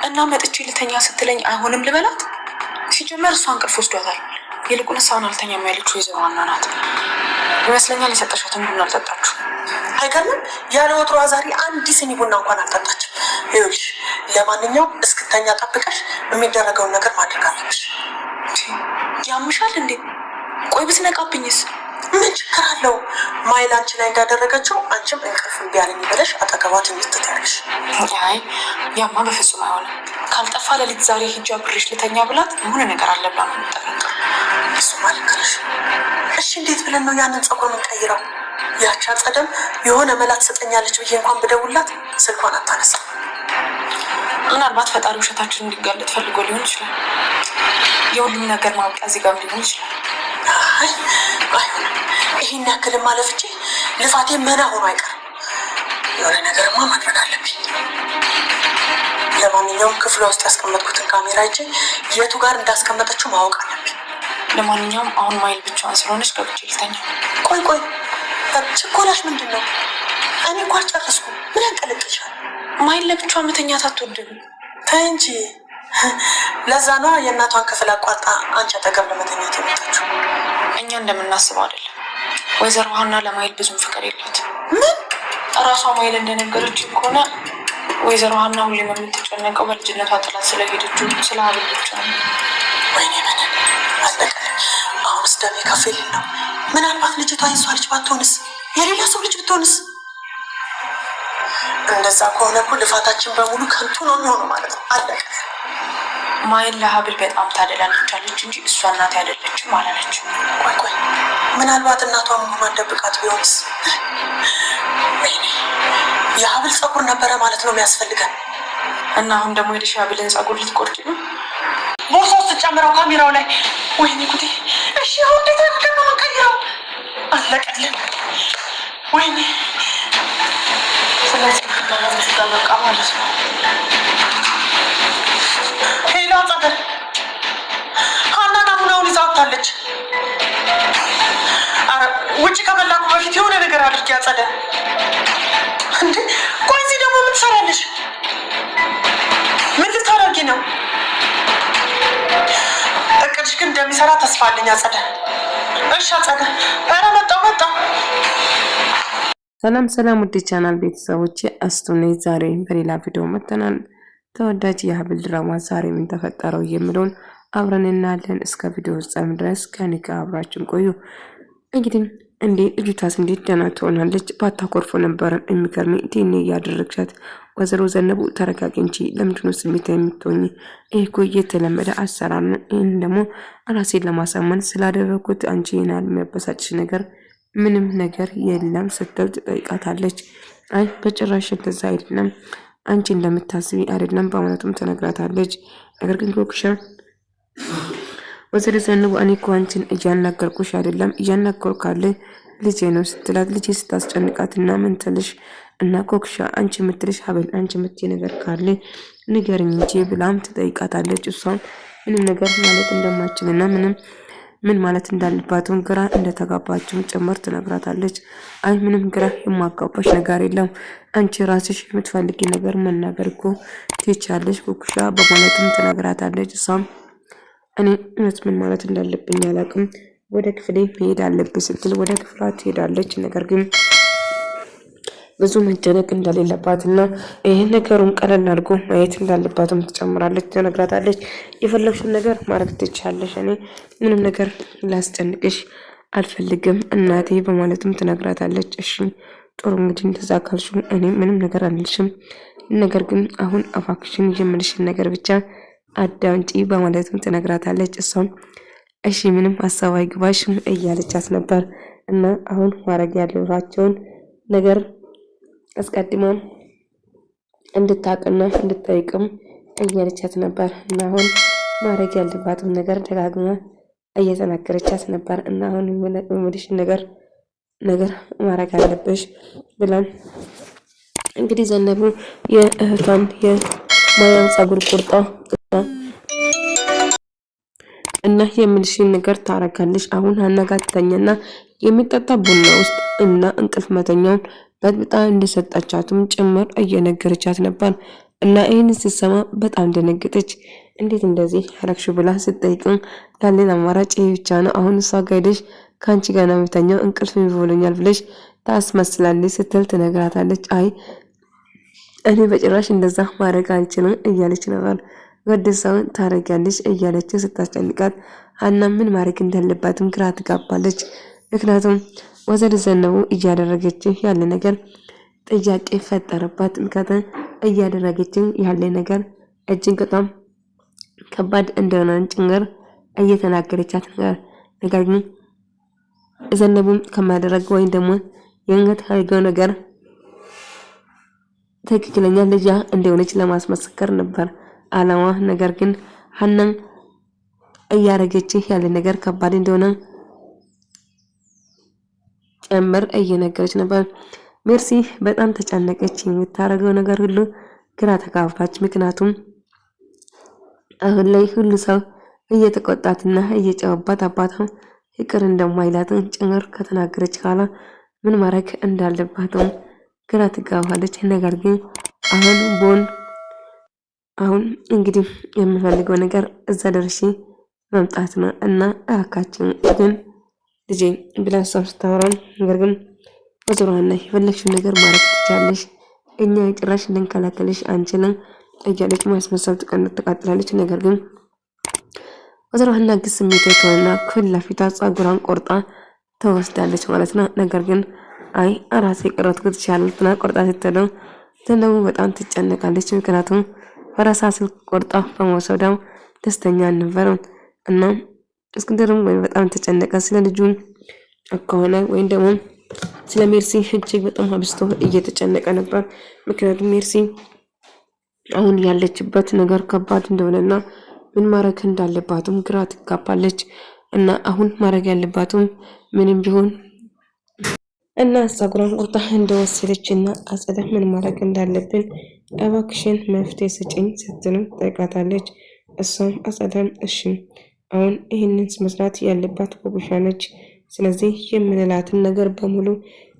እና መጥቼ ልተኛ ስትለኝ አይሆንም ልበላት? ሲጀመር እሷ እንቅልፍ ወስዷታል። ይልቁንስ አሁን አልተኛም ያለችው ወይዘሮ ሀና ናት ይመስለኛል። የሰጠሻትን ቡና አልጠጣችሁ። አይገርምም? ያለ ወትሯ ዛሬ አንድ ስኒ ቡና እንኳን አልጠጣችም። ይኸውልሽ፣ ለማንኛውም እስክተኛ ጠብቀሽ የሚደረገውን ነገር ማድረግ አለብሽ። ያምሻል እንዴ? ቆይ ብትነቃብኝስ? ምን ችግር አለው? ማይል አንቺ ላይ እንዳደረገችው አንቺም እንቅልፍ እምቢ አለኝ ብለሽ አጠገቧ ትኝት ትያለሽ። አይ ያማ በፍጹም አይሆንም። ካልጠፋ ሌሊት ዛሬ ሂጅ አብሬሽ ልተኛ ብላት የሆነ ነገር አለ ብላ ነው የምጠረጥረው። እሱማ ልክ ነሽ። እሺ እንዴት ብለን ነው ያንን ፀጉር የምንቀይረው? ያቻ ጸደም የሆነ መላ ትሰጠኛለች ብዬ እንኳን ብደውላት ስልኳን አታነሳም። ምናልባት ፈጣሪ ውሸታችን እንዲጋለጥ ፈልጎ ሊሆን ይችላል። የሁሉም ነገር ማብቂያ እዚህ ጋርም ሊሆን ይችላል። አይ አይሆንም። ይሄን ያክል ማለፍቼ ልፋቴ መና ሆኖ አይቀርም። የሆነ ነገርማ ማድረግ አለብኝ። ለማንኛውም ክፍሏ ውስጥ ያስቀመጥኩትን ካሜራ አይቼ የቱ ጋር እንዳስቀመጠችው ማወቅ አለብኝ። ለማንኛውም አሁን ማይል ብቻዋን ስለሆነች ገብቼ ልተኛ። ቆይ ቆይ፣ ችኮላሽ ምንድን ነው? እኔ እኮ አልጨረስኩም። ምን ያንቀለቅልሻል? ማይል ለብቻዋ መተኛት አትወድም። ተይ እንጂ። ለዛ ነዋ የእናቷን ክፍል አቋርጣ አንቺ አጠገብ ለመተኛት የመጣችው። እኛ እንደምናስበው አይደለም። ወይዘሮ ሀና ለማይል ብዙም ፍቅር የላት። ምን? እራሷ ማይል እንደነገረችን ከሆነ ወይዘሮ ሀና ሁሌም የምትጨነቀው በልጅነቷ ጥላት ስለሄደችው ስለ ሀብል ብቻ ነው። ወይኔ ምን አለቀ። አሁንስ ደሜ ከፍ ሊል ነው። ምናልባት ልጅቷ የሷ ልጅ ባትሆንስ? የሌላ ሰው ልጅ ብትሆንስ? እንደዛ ከሆነ እኮ ልፋታችን በሙሉ ከንቱ ነው የሚሆነው ማለት ነው። አለቀ። ማይል ለሀብል በጣም ታደላለች አለች እንጂ እሷ እናቴ አይደለችም አላለች። ቆይ ቆይ፣ ምናልባት እናቷ መሆኗን ደብቃት ቢሆንስ? ወይኔ የሀብል ፀጉር ነበረ ማለት ነው የሚያስፈልገን። እና አሁን ደግሞ ሄደሽ የሀብልን ፀጉር ልትቆርጪ ነው? ቦርሳ ውስጥ ጨምረው ካሜራው ላይ። ወይኔ ጉዴ! እሺ አሁን እንዴት አድርገን ነው የምንቀይረው? አለቀልን። ወይኔ ስለዚህ ጋር በቃ ማለት ነው። Hello ጸደል፣ ሀና ናሙናውን ይዛ ወጥታለች። ኧረ ውጭ ከመላኩ በፊት የሆነ ነገር አድርጊ አጸደ። እንዴ ቆይ እዚህ ደግሞ ምን ትሰራለሽ? ምን ልታደርጊ ነው? እቅድሽ ግን እንደሚሰራ ተስፋ አለኝ አጸደ። እሺ አጸደ። ኧረ መጣሁ መጣሁ። ሰላም ሰላም፣ ውድ ቻናል ቤተሰቦቼ አስቱኔ ዛሬ በሌላ ቪዲዮ መጥተናል። ተወዳጅ የሀብል ድራማ ዛሬ ምን ተፈጠረው የሚለውን አብረን እናያለን። እስከ ቪዲዮ ፍጻሜ ድረስ ከኔ ጋር አብራችን ቆዩ። እንግዲህ እንዴ ልጅቷስ እንዴት ደህና ትሆናለች? ባታኮርፎ ነበረ የሚገርመኝ ቲኔ እያደረግሻት። ወይዘሮ ዘነቡ ተረጋጊ እንጂ ለምንድነው ስሜታ የምትሆኝ? ይህ እኮ የተለመደ አሰራር ነው። ይህን ደግሞ ራሴን ለማሳመን ስላደረግኩት አንቺ ይናል የሚያበሳጭሽ ነገር ምንም ነገር የለም ስትል ትጠይቃታለች። አይ በጭራሽ እንደዛ አይደለም፣ አንቺ እንደምታስቢ አይደለም በማለቱም ትነግራታለች። ነገር ግን ኮክሻ ወይዘሮ ዘነቡ እኔ እኮ አንቺን እያናገርኩሽ አይደለም እያናገርኩ ካለ ልጄ ነው ስትላት፣ ልጄ ስታስጨንቃት እና ምን ትልሽ እና ኮክሻ አንቺ የምትልሽ ሀብል አንቺ የምትይ ነገር ካለ ንገርኝ እንጂ ብላም ትጠይቃታለች። እሷም ምንም ነገር ማለት እንደማችልና ምንም ምን ማለት እንዳለባትም ግራ እንደተጋባችም ጭምር ትነግራታለች። አይ ምንም ግራ የማጋባሽ ነገር የለም፣ አንቺ ራስሽ የምትፈልጊ ነገር መናገር እኮ ትቻለሽ ኩኩሻ በማለትም ትነግራታለች። እሷም እኔ እውነት ምን ማለት እንዳለብኝ አላውቅም፣ ወደ ክፍሌ መሄድ አለብኝ ስትል ወደ ክፍሏ ትሄዳለች። ነገር ግን ብዙ መጨነቅ እንደሌለባትና ይህን ነገሩን ቀለል አድርጎ ማየት እንዳለባትም ትጨምራለች፣ ትነግራታለች። የፈለግሽውን ነገር ማድረግ ትችያለሽ፣ እኔ ምንም ነገር ላስጨንቅሽ አልፈልግም እናቴ በማለትም ትነግራታለች። እሺ ጥሩ እንግዲህ እንደዛ ካልሽው እኔ ምንም ነገር አልልሽም፣ ነገር ግን አሁን እባክሽን የምልሽን ነገር ብቻ አዳምጪ በማለትም ትነግራታለች። እሷም እሺ ምንም ሀሳብ አይግባሽም እያለቻት ነበር። እና አሁን ማድረግ ያለባቸውን ነገር አስቀድማም እንድታቅና እንድታይቅም እያለቻት ነበር። እና አሁን ማድረግ ያለባትም ነገር ደጋግማ እየተናገረቻት ነበር። እና አሁን የምልሽን ነገር ማድረግ አለብሽ ብላም እንግዲህ ዘነቡ የእህቷን የማያን ጸጉር ቁርጣ እና የምልሽን ነገር ታረጋለሽ። አሁን አነጋግተኛና የሚጠጣ ቡና ውስጥ እና እንቅልፍ መተኛውን በጥብጣ እንደሰጠቻትም ጭምር እየነገረቻት ነበር። እና ይህን ስትሰማ በጣም ደነገጠች። እንዴት እንደዚህ አረግሽ ብላ ስትጠይቅም ያለን አማራጭ ይህ ብቻ ነው። አሁን እሷ ጋር ሄደሽ ከአንቺ ጋር ነው የምተኛው፣ እንቅልፍ ይብሎኛል ብለሽ ታስመስላለች ስትል ትነግራታለች። አይ እኔ በጭራሽ እንደዛ ማድረግ አልችልም እያለች ነበር። ወደ ሰውን ታረጊያለሽ እያለች ስታስጨንቃት ሀና ምን ማድረግ እንዳለባትም ግራ ትጋባለች። ምክንያቱም ወይዘሮ ዘነቡ እያደረገች ያለ ነገር ጥያቄ ፈጠረባት። ምክንያቱም እያደረገች ያለ ነገር እጅግ በጣም ከባድ እንደሆነ ጭምር እየተናገረቻት ነገር ነገር ግን ዘነቡም ከማደረግ ወይም ደግሞ የምታደርገው ነገር ትክክለኛ ልጇ እንደሆነች ለማስመሰከር ነበር አላማ። ነገር ግን ሀናም እያደረገች ያለ ነገር ከባድ እንደሆነ ጭምር እየነገረች ነበር። ሜርሲ በጣም ተጨነቀች። የምታደርገው ነገር ሁሉ ግራ ተጋባች። ምክንያቱም አሁን ላይ ሁሉ ሰው እየተቆጣትና እየጨወባት አባቷ ይቅር እንደማይላትን ጭምር ከተናገረች በኋላ ምን ማድረግ እንዳለባትም ግራ ትጋባለች። ነገር ግን አሁን ቦን አሁን እንግዲህ የምፈልገው ነገር እዛ ደርሼ መምጣት ነው እና እባካችን ግን ልጄ ብላ እሷም ስታወራን፣ ነገር ግን ወይዘሮ ሀና የፈለግሽውን ነገር ማድረግ ትችያለሽ፣ እኛ ጭራሽ ልንከላከልሽ አንችልም እያለች ማስመሰል ትቀጥላለች። ነገር ግን ወይዘሮ ሀና ግን ስሜታዊ ትሆንና ፊት ለፊቷ ፀጉሯን ቆርጣ ትወስዳለች ማለት ነው። ነገር ግን አይ ራሴ የቆረጥኩት ይሻላል ብላ ቆርጣ ስትለው ዘነቡ በጣም ትጨነቃለች። ምክንያቱም በራሳ ስልክ ቆርጣ በመውሰዷ ደስተኛ አልነበረም እና እስክንድርም ወይ በጣም ተጨነቀ። ስለ ልጁ ከሆነ ወይም ደግሞ ስለ ሜርሲ እጅግ በጣም አብዝቶ እየተጨነቀ ነበር። ምክንያቱም ሜርሲ አሁን ያለችበት ነገር ከባድ እንደሆነና ምን ማድረግ እንዳለባትም ግራ ትጋባለች። እና አሁን ማድረግ ያለባትም ምንም ቢሆን እና ፀጉሯን ቆርጣ እንደወሰደች እና አጸደ ምን ማድረግ እንዳለብን እባክሽን መፍትሄ ስጭኝ ስትልም ጠይቃታለች። እሷም አጸደን እሺ አሁን ይህንን መስራት ያለባት ኮኩሻ ነች። ስለዚህ የምንላትን ነገር በሙሉ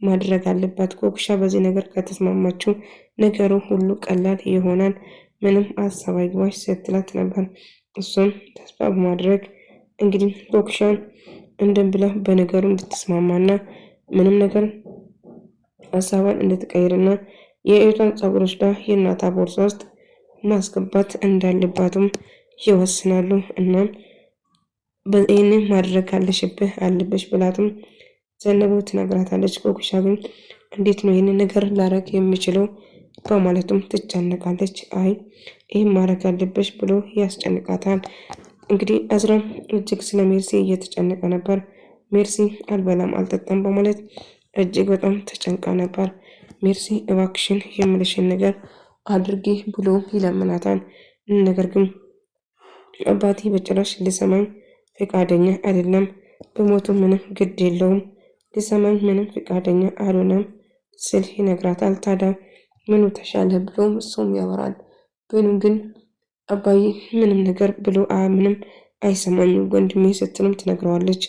ማድረግ አለባት። ኮኩሻ በዚህ ነገር ከተስማማችው ነገሩ ሁሉ ቀላል ይሆናል፣ ምንም ሀሳብ አይግባሽ ስትላት ነበር። እሷም ተስፋ በማድረግ እንግዲህ ኮኩሻን እንደም ብላ በነገሩ እንድትስማማና ምንም ነገር ሀሳቧን እንድትቀይርና የእህቷን ፀጉር ወስዳ የእናቷ ቦርሳ ውስጥ ማስገባት እንዳለባትም ይወስናሉ። እናም ይህንን ማድረግ አለሽብህ አለብሽ ብላትም ዘነበው ትነግራታለች። ኮኩሻ ግን እንዴት ነው ይህንን ነገር ላረግ የሚችለው በማለቱም ትጨነቃለች። አይ ይህን ማድረግ አለብሽ ብሎ ያስጨንቃታል። እንግዲህ አዝራም እጅግ ስለ ሜርሲ እየተጨነቀ ነበር። ሜርሲ አልበላም አልጠጣም በማለት እጅግ በጣም ተጨንቃ ነበር። ሜርሲ እባክሽን የምልሽን ነገር አድርጊ ብሎ ይለምናታል። ነገር ግን አባቴ በጭራሽ ሊሰማኝ ፈቃደኛ አይደለም፣ በሞቱ ምንም ግድ የለውም፣ ሊሰማኝ ምንም ፈቃደኛ አልሆነም ስል ይነግራታል። ታዲያ ምኑ ተሻለ ብሎም እሱም ያወራል። ቢሆንም ግን አባዬ ምንም ነገር ብሎ ምንም አይሰማኝም ወንድሜ ስትልም ትነግረዋለች።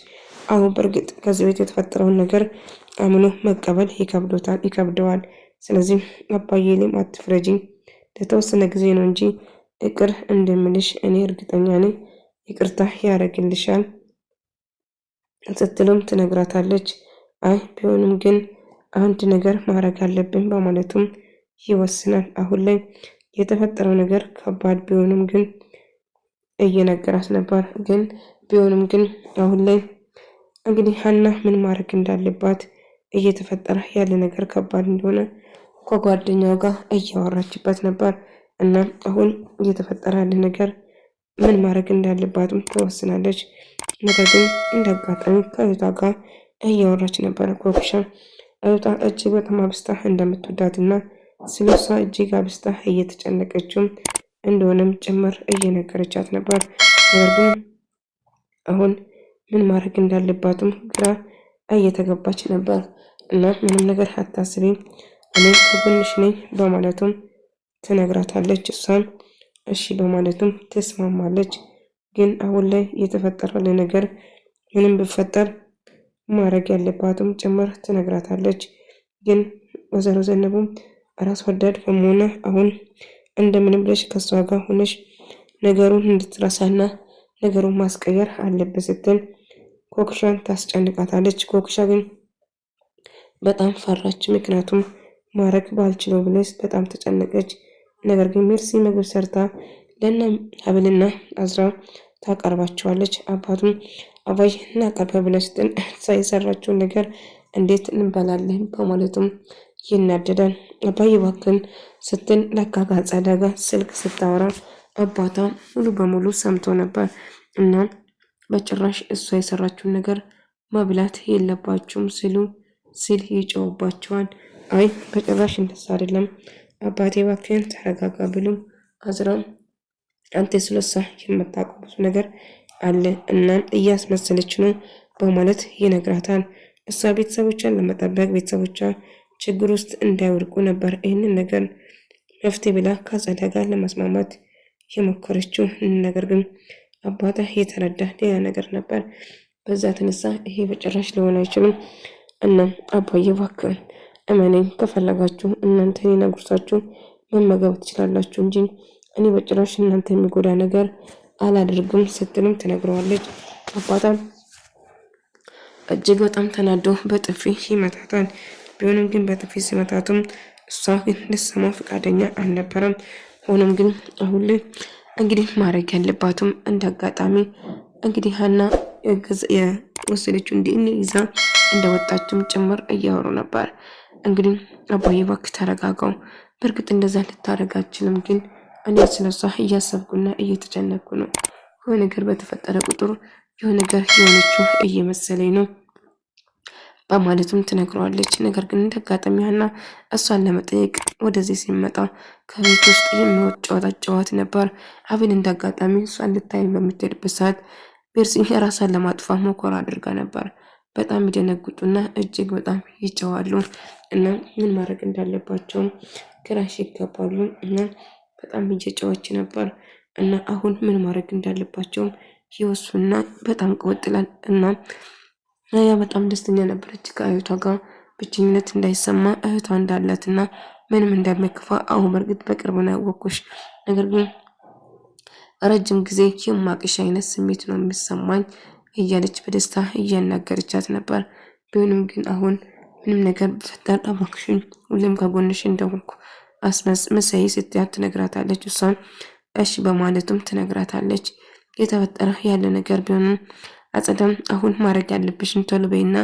አሁን በእርግጥ ከዚህ ቤት የተፈጠረውን ነገር አምኖ መቀበል ይከብዶታል ይከብደዋል። ስለዚህ አባዬ ላይም አትፍረጂኝ፣ ለተወሰነ ጊዜ ነው እንጂ ይቅር እንደምልሽ እኔ እርግጠኛ ነኝ፣ ይቅርታ ያደርግልሻል ስትልም ትነግራታለች። አይ ቢሆንም ግን አንድ ነገር ማድረግ አለብን በማለቱም ይወስናል። አሁን ላይ የተፈጠረው ነገር ከባድ ቢሆንም ግን እየነገራት ነበር። ግን ቢሆንም ግን አሁን ላይ እንግዲህ ሀና ምን ማድረግ እንዳለባት እየተፈጠረ ያለ ነገር ከባድ እንደሆነ ከጓደኛው ጋር እያወራችበት ነበር። እና አሁን እየተፈጠረ ያለ ነገር ምን ማድረግ እንዳለባትም ትወስናለች። ነገር ግን እንደ አጋጣሚ ከእህቷ ጋር እያወራች ነበረ። ኮኩሻ እህቷ እጅግ በጣም አብስታ እንደምትወዳትና ስለ እሷ እጅግ አብስታ እየተጨነቀችው እንደሆነም ጭምር እየነገረቻት ነበር። ነገር ግን አሁን ምን ማድረግ እንዳለባትም ግራ እየተገባች ነበር። እና ምንም ነገር አታስቢ፣ እኔ ከጎንሽ ነኝ በማለቱም ትነግራታለች። እሷም እሺ በማለቱም ትስማማለች። ግን አሁን ላይ የተፈጠረው ነገር ምንም ብፈጠር ማድረግ ያለባትም ጭምር ትነግራታለች። ግን ወይዘሮ ዘነቡም ራስ ወዳድ በመሆኗ አሁን እንደምንም ብለሽ ከሷ ጋር ሆነሽ ነገሩን እንድትረሳና ነገሩን ማስቀየር አለበት ስትል ኮክሻን ታስጨንቃታለች። ኮክሻ ግን በጣም ፈራች። ምክንያቱም ማድረግ ባልችለው ብለሽ በጣም ተጨነቀች። ነገር ግን ሜርሲ ምግብ ሰርታ ለነ ሀብልና አዝራ ታቀርባቸዋለች። አባቱም አባይ እናቀርበ ብለሽ ስትል የሰራችውን ነገር እንዴት እንበላለን በማለቱም ይናደዳል። አባይ እባክህን ስትል ለካ ከአጸደ ጋር ስልክ ስታወራ አባቷ ሙሉ በሙሉ ሰምቶ ነበር እና በጭራሽ እሷ የሰራችውን ነገር መብላት የለባችሁም ሲሉ ሲል ይጮውባቸዋል። አይ በጭራሽ እንደዛ አይደለም አባቴ እባክህን ተረጋጋ ብሎም አዝራም አንተ ስለሷ የምታውቀው ብዙ ነገር አለ እና እያስመሰለች ነው በማለት ይነግራታል። እሷ ቤተሰቦቿን ለመጠበቅ ቤተሰቦቿ ችግር ውስጥ እንዳይወድቁ ነበር ይህንን ነገር መፍትሄ ብላ ከአጸደ ጋር ለመስማማት የሞከረችው። ነገር ግን አባቷ የተረዳ ሌላ ነገር ነበር። በዛ ተነሳ ይሄ በጭራሽ ሊሆን አይችልም እና አባዬ እባክህን እመነኝ፣ ከፈለጋችሁ እናንተ እኔን አጉርሳችሁ መመገብ ትችላላችሁ እንጂ እኔ በጭራሽ እናንተ የሚጎዳ ነገር አላደርግም ስትልም ትነግረዋለች። አባቷም እጅግ በጣም ተናዶ በጥፊ ይመታታል። ቢሆንም ግን በጥፊ ሲመታትም እሷ ግን ልትሰማው ፈቃደኛ አልነበረም። ሆኖም ግን አሁን ላይ እንግዲህ ማድረግ ያለባትም እንደ አጋጣሚ እንግዲህ ሀና የወሰደችው እንዲህ ይዛ እንደወጣችም ጭምር እያወሩ ነበር። እንግዲህ አባዬ እባክህ ተረጋጋው፣ በእርግጥ እንደዛ ልታደርግ አትችልም፣ ግን እኔ ስለሷ እያሰብኩና እየተጨነኩ ነው። የሆነ ነገር በተፈጠረ ቁጥር የሆነ ነገር የሆነችው እየመሰለኝ ነው በማለትም ትነግረዋለች። ነገር ግን እንደ አጋጣሚ ሀና እሷን ለመጠየቅ ወደዚህ ሲመጣ ከቤት ውስጥ የሚወጥ ጨዋታ ጨዋት ነበር። አቤል እንደ አጋጣሚ እሷን ልታይ በምትሄድበት ሰዓት ቤርሲ ራሷን ለማጥፋት ሙከራ አድርጋ ነበር። በጣም ይደነግጡና እጅግ በጣም ይጨዋሉ እና ምን ማድረግ እንዳለባቸውም ግራ ይገባሉ እና በጣም እየጨዋች ነበር እና አሁን ምን ማድረግ እንዳለባቸውም ይወሱና በጣም ቀወጥላል እና ያ በጣም ደስተኛ ነበረች ከእህቷ ጋር ብቸኝነት እንዳይሰማ እህቷ እንዳላትና ምንም እንደማይከፋ። አሁን በእርግጥ በቅርብ ነው ያወቅኩሽ፣ ነገር ግን ረጅም ጊዜ የማቅሽ አይነት ስሜት ነው የሚሰማኝ እያለች በደስታ እያናገረቻት ነበር። ቢሆንም ግን አሁን ምንም ነገር ብፈጠር እባክሽን ሁሌም ከጎንሽ እንደሆንኩ አስመሳይ ስትያት ትነግራታለች። እሷን እሺ በማለቱም ትነግራታለች። የተፈጠረ ያለ ነገር ቢሆንም አጸደም አሁን ማድረግ ያለብሽን ቶሎ በይና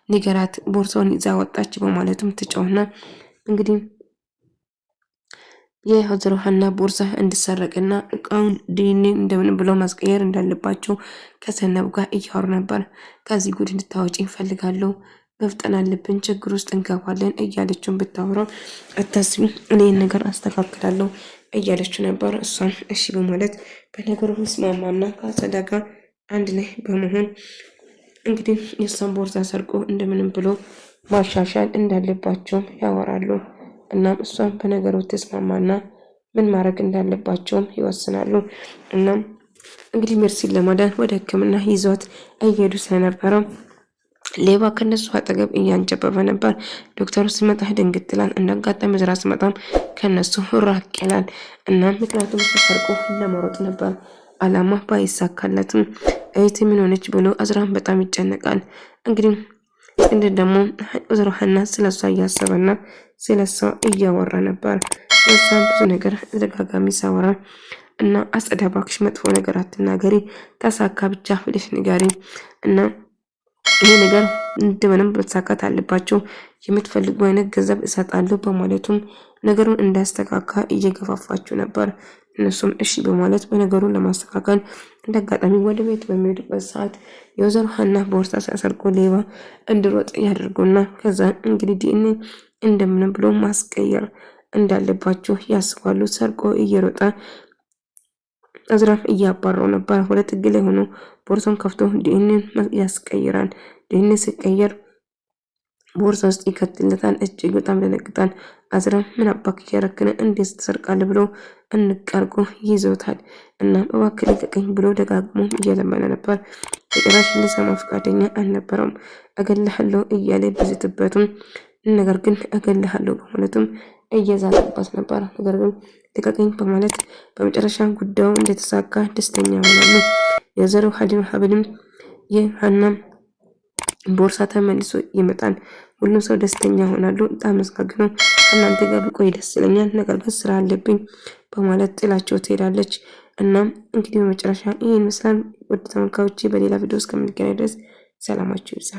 ንገራት፣ ቦርሳውን ይዛ ወጣች በማለቱም ትጫውና እንግዲህ የወይዘሮ ሀና ቦርሳ እንድሰረቅና እቃውን ዲኤንኤ እንደምን ብሎ ማስቀየር እንዳለባቸው ከሰነብ ጋር እያወሩ ነበር። ከዚህ ጉድ እንድታወጪ እፈልጋለሁ፣ መፍጠን አለብን፣ ችግር ውስጥ እንገባለን እያለችውን ብታወራው አታስቢ፣ እኔ ነገር አስተካክላለሁ እያለችው ነበር። እሷም እሺ በማለት በነገሩ ምስማማና ከአጸዳ ጋር አንድ ላይ በመሆን እንግዲህ የእሷን ቦርሳ ሰርቆ እንደምንም ብሎ ማሻሻል እንዳለባቸውም ያወራሉ። እናም እሷም በነገሩ ተስማማና ምን ማድረግ እንዳለባቸውም ይወስናሉ። እናም እንግዲህ ሜርሲን ለማዳን ወደ ሕክምና ይዟት እየሄዱ ስለነበረው ሌባ ከነሱ አጠገብ እያንጨበበ ነበር። ዶክተሩ ሲመጣ ድንግጥ ይላል። እንደ አጋጣሚ ዝራ ሲመጣም ከነሱ ራቅ ይላል። እናም ምክንያቱም ሰርቆ ለመሮጥ ነበር አላማ ባይሳካለትም እህቴ ምን ሆነች ብሎ አዝራን በጣም ይጨነቃል። እንግዲህ እንደ ደግሞ ወይዘሮ ሀና ስለሷ እያሰበና ስለሷ እያወራ ነበር። ስለሷ ብዙ ነገር ተደጋጋሚ ሳወራ እና አጸዳ እባክሽ መጥፎ ነገር አትናገሪ፣ ተሳካ ብቻ ብለሽ ንገሪ እና ይሄ ነገር እንደምንም መሳካት አለባቸው፣ የምትፈልጉ አይነት ገንዘብ እሰጣለሁ በማለቱም ነገሩን እንዳያስተካካ እየገፋፋችው ነበር። እነሱም እሺ በማለት በነገሩን ለማስተካከል እንደ አጋጣሚ ወደ ቤት በሚሄዱበት ሰዓት የወይዘሮ ሀና ቦርሳ ሰርቆ ሌባ እንዲሮጥ ያደርጉና ከዛ እንግዲህ ዲኤንኤ እንደምንም ብሎ ማስቀየር እንዳለባቸው ያስባሉ። ሰርቆ እየሮጠ እዝራም እያባረው ነበር። ሁለት ጥግ ላይ ሆኖ ቦርሳውን ከፍቶ ዲኤንኤ ያስቀይራል። ዲኤንኤ ሲቀየር ቦርሳ ውስጥ ይከትለታል። እጅግ በጣም ደነግጣል። አዝራም ምን አባክ እያረክነ እንዴት ትሰርቃለህ ብሎ እንቀርጎ ይዞታል። እና እባክህ ልቀቀኝ ብሎ ደጋግሞ እየለመነ ነበር። በጭራሽ ሊሰማ ፈቃደኛ አልነበረውም። እገልሃለሁ እያለ ቢዝትበትም ነገር ግን እገልሃለሁ በማለቱም እየዛተበት ነበር። ነገር ግን ልቀቀኝ በማለት በመጨረሻ ጉዳዩ እንደተሳካ ደስተኛ ሆናሉ። የወይዘሮ ሀብልም የሀና ቦርሳ ተመልሶ ይመጣል። ሁሉም ሰው ደስተኛ ሆናሉ። አመሰግነው ከእናንተ ጋር ብቆይ ደስ ይለኛል፣ ነገር ግን ስራ አለብኝ በማለት ጥላቸው ትሄዳለች። እናም እንግዲህ በመጨረሻ ይህን ይመስላል። ውድ ተመልካዮቼ በሌላ ቪዲዮ እስከምንገናኝ ድረስ ሰላማችሁ ይብዛ።